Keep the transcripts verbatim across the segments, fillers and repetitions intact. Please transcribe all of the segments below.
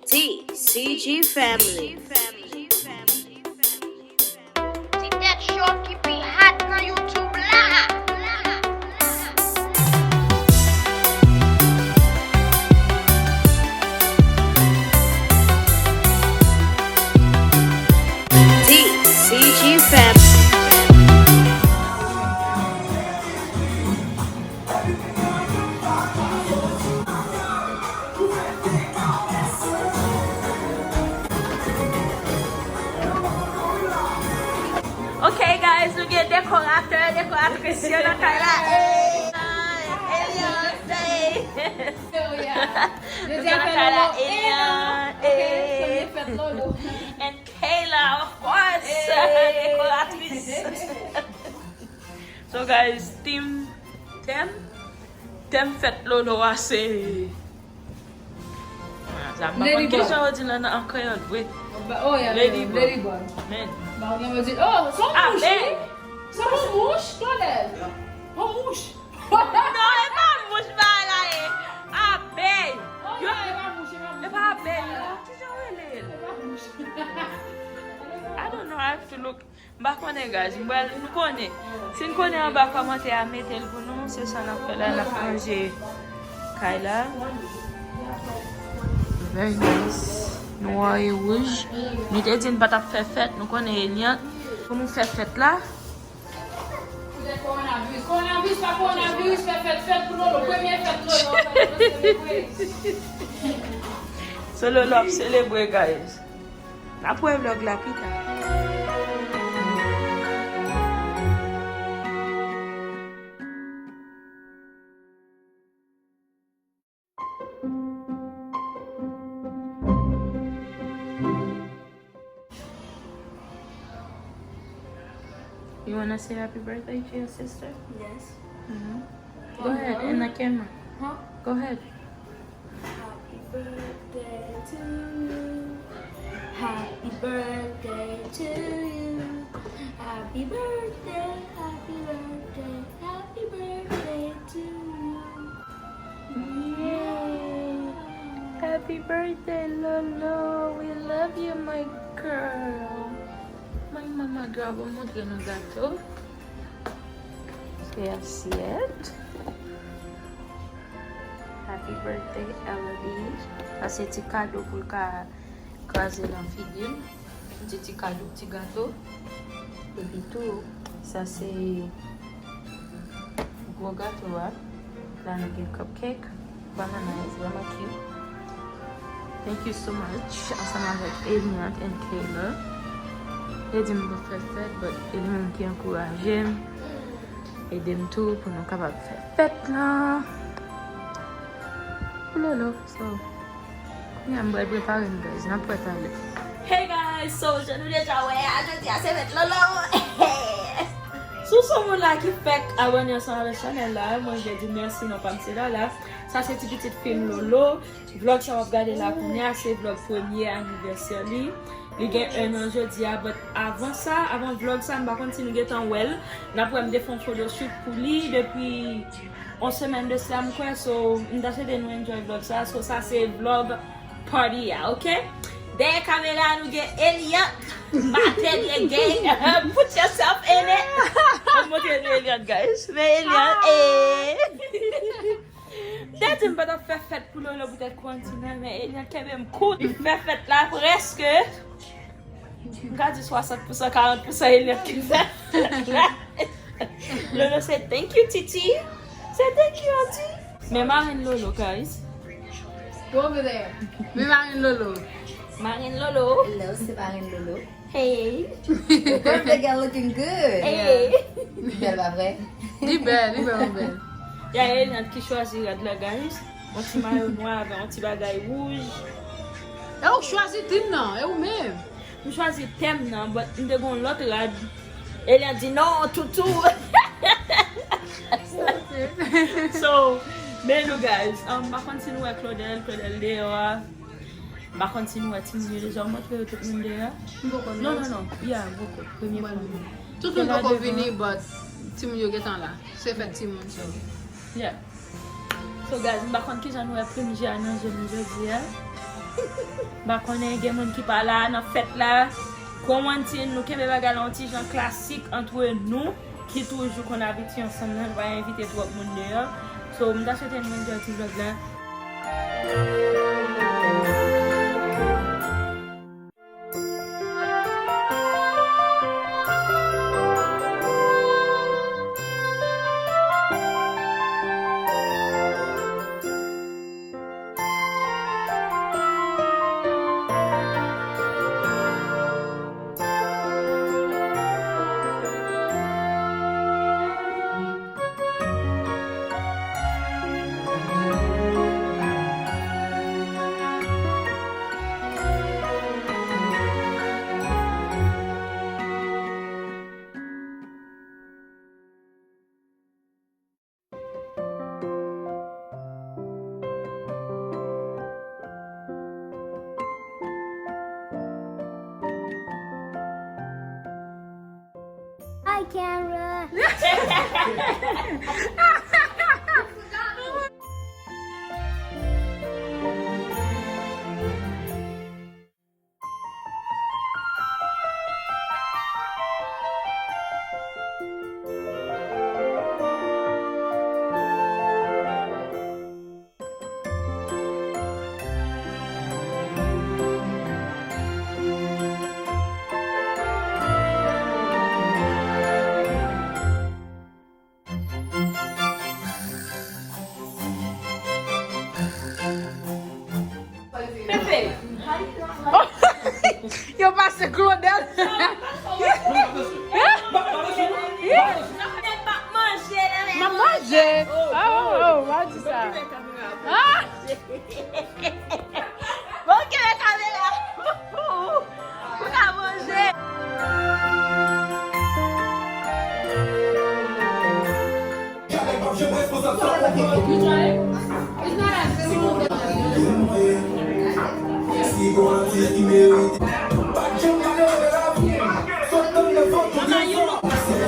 T C G Family. Ti tèt cho ki pi hot nan YouTube la. T C G Family. Ok guys, nou gen dekoratè, dekoratris yo nan kay la. Ey! Eliante! Nou nan kay la, Eliante! And Kayla, of course! Dekoratris! So guys, team, tèm, tèm fèt Lolo a se. Ah, sa m pa konn kijan yo di l an, an kreyòl vre. Oh yeah, Ladybug. Ladybug. Men. Ba ou gen di, oh, se yon mouch, wi. Se yon mouch, Claudel. Yon mouch. Non, e pa mouch bagay la ye. Abèy. Oh yeah, e pa mouch, e pa mouch. E pa abèy, non. Kijan yo rele l? E pa mouch. I don't know, I have to look. M pa konnen guys, m pral, nou konnen. Si n konnen anba kòmantè a, mete l pou nou. Se sa n ap fè la, n ap ranje kay la. Very nice. Nwa e wouj. Nou te di n pa t ap fè fèt, nou konnen Eliante. Pou nou fè fèt la. Poutèt kowonaviris. Kowonaviris pa kowonaviris, fè fèt, fèt pou Lolo. Premye fèt Lolo, fèt Lolo selebre. So Lolo ap selebre guys. N ap wè vlog la pita. You wanna say happy birthday to your sister? Yes. Mm-hmm. Go ahead, in the camera. Huh? Go ahead. Happy birthday to you. Happy birthday to you. Happy birthday, happy birthday, happy birthday to you. Yay! Happy birthday, Lolo! We love you, my girl! Mwen manman dwa pou montre nou gato. Se asyèt. Happy birthday, Elodie. Sa se ti kado pou l ka kraze nan figi l. Ti, ti kado, ti gato. Epi tou, sa se gwo gato a. La nou gen cupcake, banana is vrèman cute. Thank you so much. Ansanm avèk Eliante and Kayla. Yo di m pou fè fèt, but e li menm ki ankouraje m. Ede m tou pou nou kapab fè fèt la. Pou Lolo, so. Kounye a m pral prepare m guys, n ap wè talè. Hey guys, so jan nou deja wè a, jodi a se fèt Lolo. Si w se yon moun la ki fèk abòne ansanm avèk chanèl la, mwen vle di mèsi non pa m se Lala. Sa se ti pitit fi m Lolo. Vlog sa w ap gade la kounye a se vlog premye anivèsè li. Li gen en an jodi a, but avan sa, avan vlog sa, m pa konn si nou gentan wè l. N ap wè m te fè yon photoshoot pou li depi yon semèn de sa m kwè, so m ta swete nou enjoy vlog sa. So sa se vlog party a, ok? Dèyè kamera nou gen Eliante, Martelly gang, put yourself in it. Mwen montre nou Eliante guys, men Eliante, eh. Te di m pa t ap fè fèt pou Lolo poutèt kwanti nan men Eliante kenbe m kout. Li fè fèt la prèske. M ka di swasant pousan, karant pousan Eliante ki fè. Lolo se thank you Titi. Se thank you Auntie. Men marenn Lolo guys. Go over there. Men marenn Lolo. Marenn Lolo. Hello, se marenn Lolo. Hey. Birthday girl looking good. Hey. Bèl pa vre? Li bèl, li vrèman bèl. Ya Eliante ki chwazi rad la guys. Yon ti mayo nwa avè yon ti bagay wouj. E ou k chwazi tèm nan, e ou menm. M chwazi tèm nan, but m te gon lòt rad. Eliante di non, toutou. So, men nou guys, um, m pa konn si nou wè Claudel, Claudel deyò a. M pa konn si nou wè timoun yo deja, ou montre yo tout moun deyò. Non, non, non, ya, poko, premye fwa. Tout moun poko vini, but timoun yo gentan la. Se fèt timoun, so. Yeah. So guys, m pa konn kijan nou wè premye a nan je nou jodi a. M pa konnen, gen moun ki pa la nan fèt la. Kòmanse nou kenbe bagay la yon ti jan klasik antre nou ki toujou konn abitye ansanm nan, nou pa envite twòp moun deyò. So, m ta swete nou enjoy ti vlòg la. Hi, camera. Yo pase Claudel. M ap manje. Oh, oh, oh, pa di sa. Ah! Bon, kenbe kamera. Ou ka manje.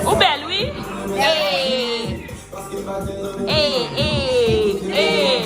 Ou bèl, wi. Hey. Hey, hey, hey.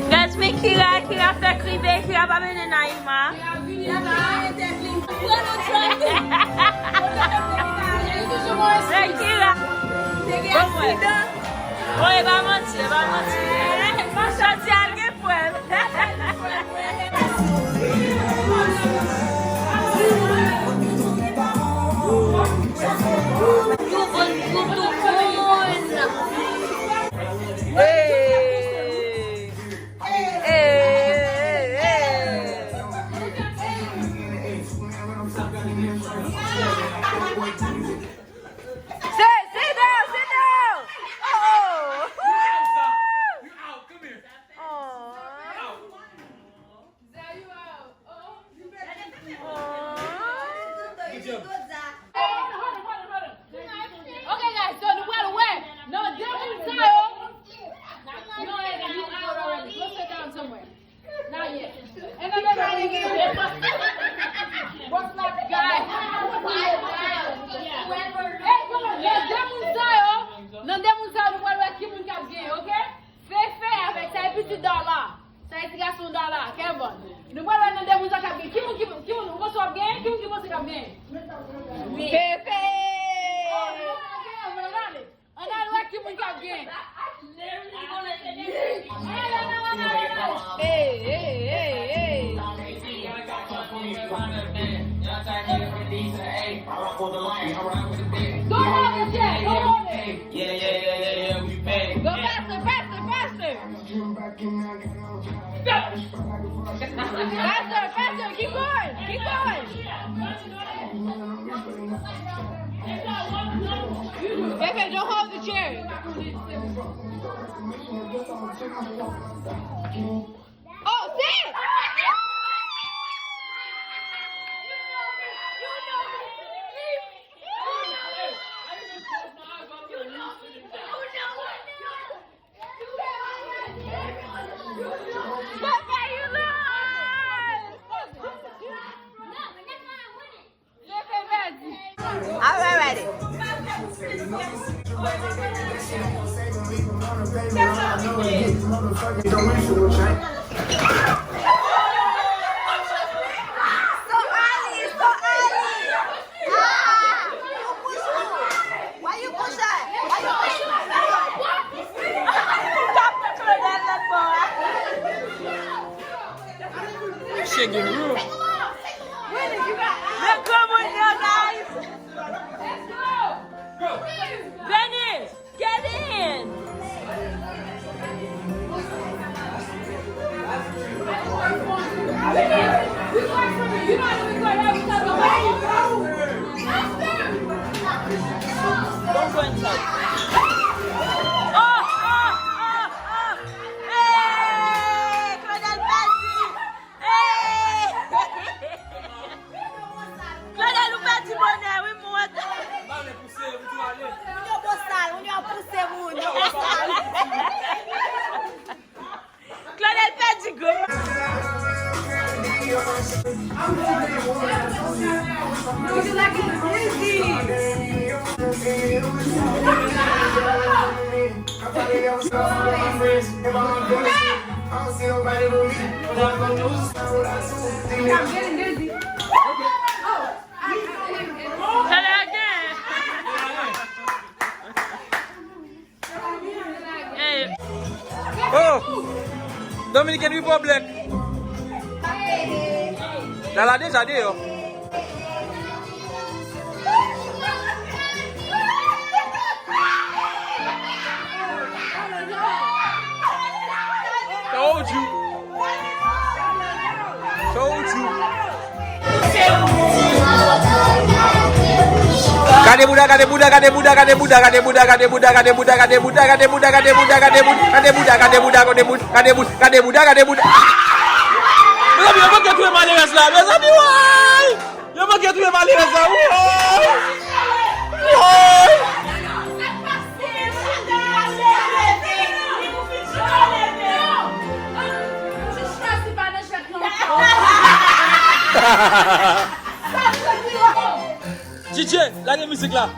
Guys, men Kira, Kira fèk rive, Kira pa mennen Naïma. Men Kira. Bon, e pa manti, e pa manti. Chòti a gen pwèl. Hey! Hey! Ok, guys, so nou pral wè nan de moun sa yo. No, Evan, you out already. Go sit down somewhere. Not yet. And then they're trying to get it. What's up, guys? Hey, come on, nan de moun sa yo, nan de moun sa yo, nou pral wè ki moun k ap genyen, ok? Fefe avèk sa e pitit Dala. Sa e ti gason Dala, Kevon. Nou pral wè nan de moun sa k ap gen. Ki moun, ki moun, ki moun ou panse w ap gen? Ki moun ki panse k ap gen? Fefe! Ann al wè ki moun k ap gen. Hey, hey, hey, hey. Go on, Michelle, go on. Go faster, faster, faster. Faster, faster, keep going, keep going. Pepe, don't hold the chair. Oh, sit! Alright, ready. So early, so early. Ah, who push who? Why you push her? Why you push her? Stop the Claudel, let go. Shake it, bro. Look, come on, you guys. Veni. Get in! Don't go inside. Oh, oh, oh, oh! Hey! Claudel pèdi! Hey! Claudel, ou pèdi bonè, wi, mwen. Moun yo bosal, moun yo pouse moun, yo bosal. Claudel pèdi gwo. Tèlè gen. Hey. Oh! Dominican Republic. Dala deja deyò. Told you. Told you. Gade bouda, gade bouda, gade bouda, gade bouda, gade bouda, gade bouda, gade bouda, gade bouda, gade bouda, gade bouda, gade bouda, gade bouda, gade bouda, gade bouda, gade bouda, gade bouda, gade bouda. Mezanmi, yo manke touye malerèz la, mezanmi, woy! Yo manke touye malerèz la, woy! Woy! D J, lage mizik la.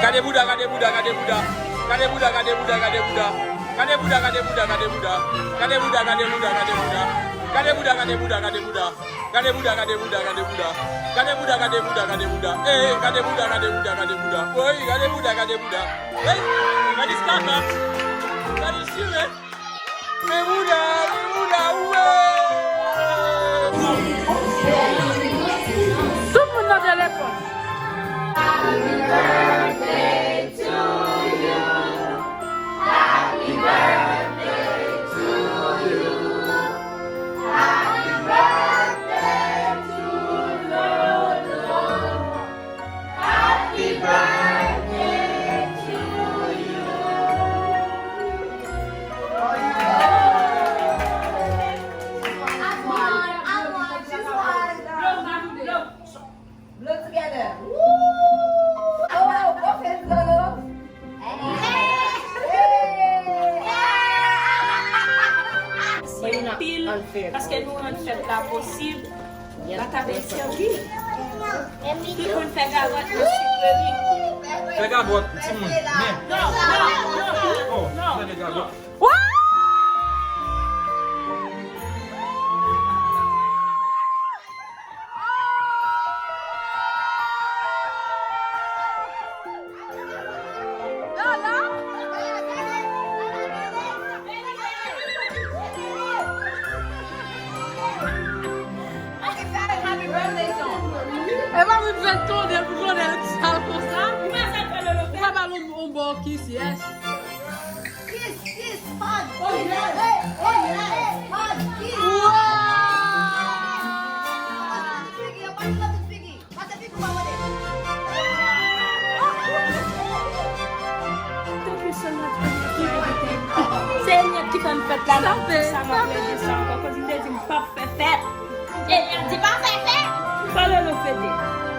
Gade bouda, gade bouda, gade bouda. Gade bouda, gade bouda, gade bouda. Gade bouda, gade bouda, gade bouda. Gade bouda, gade bouda, gade bouda. Gade bouda, gade bouda, gade bouda. Gade bouda, gade bouda, gade bouda. Gade bouda, gade bouda, gade bouda. Eh, gade bouda, gade bouda, gade bouda. Woy, gade bouda, gade bouda. Hey, gade skaka. Gade chire. Men bouda, men bouda, woy. Tout moun nan telefòn. Paske nou rann fèt la posib. Batay sèvi. Ki konn fè gagòt nan sikre li. Fè gagòt, timoun. Men. Non, non, non, non. Oh, non, fè gagòt. E pa moun fèt tonde pou konnen sa konsa. Ou pa ba l yon bon kiss, yes. Kiss, kiss, hug. Oh, yes. Hey, oh, yes. Hug, kiss. Wow. Pase nan tout figi, pase nan tout figi. Pase figi pou abòne. Thank you so much for your everything. Se Eliante ki fè m fèt la, m ap di sa, m ap redi sa ankò, koz m te di m p ap fè fèt. Eliante di pa fè fèt. Fò Lolo fete.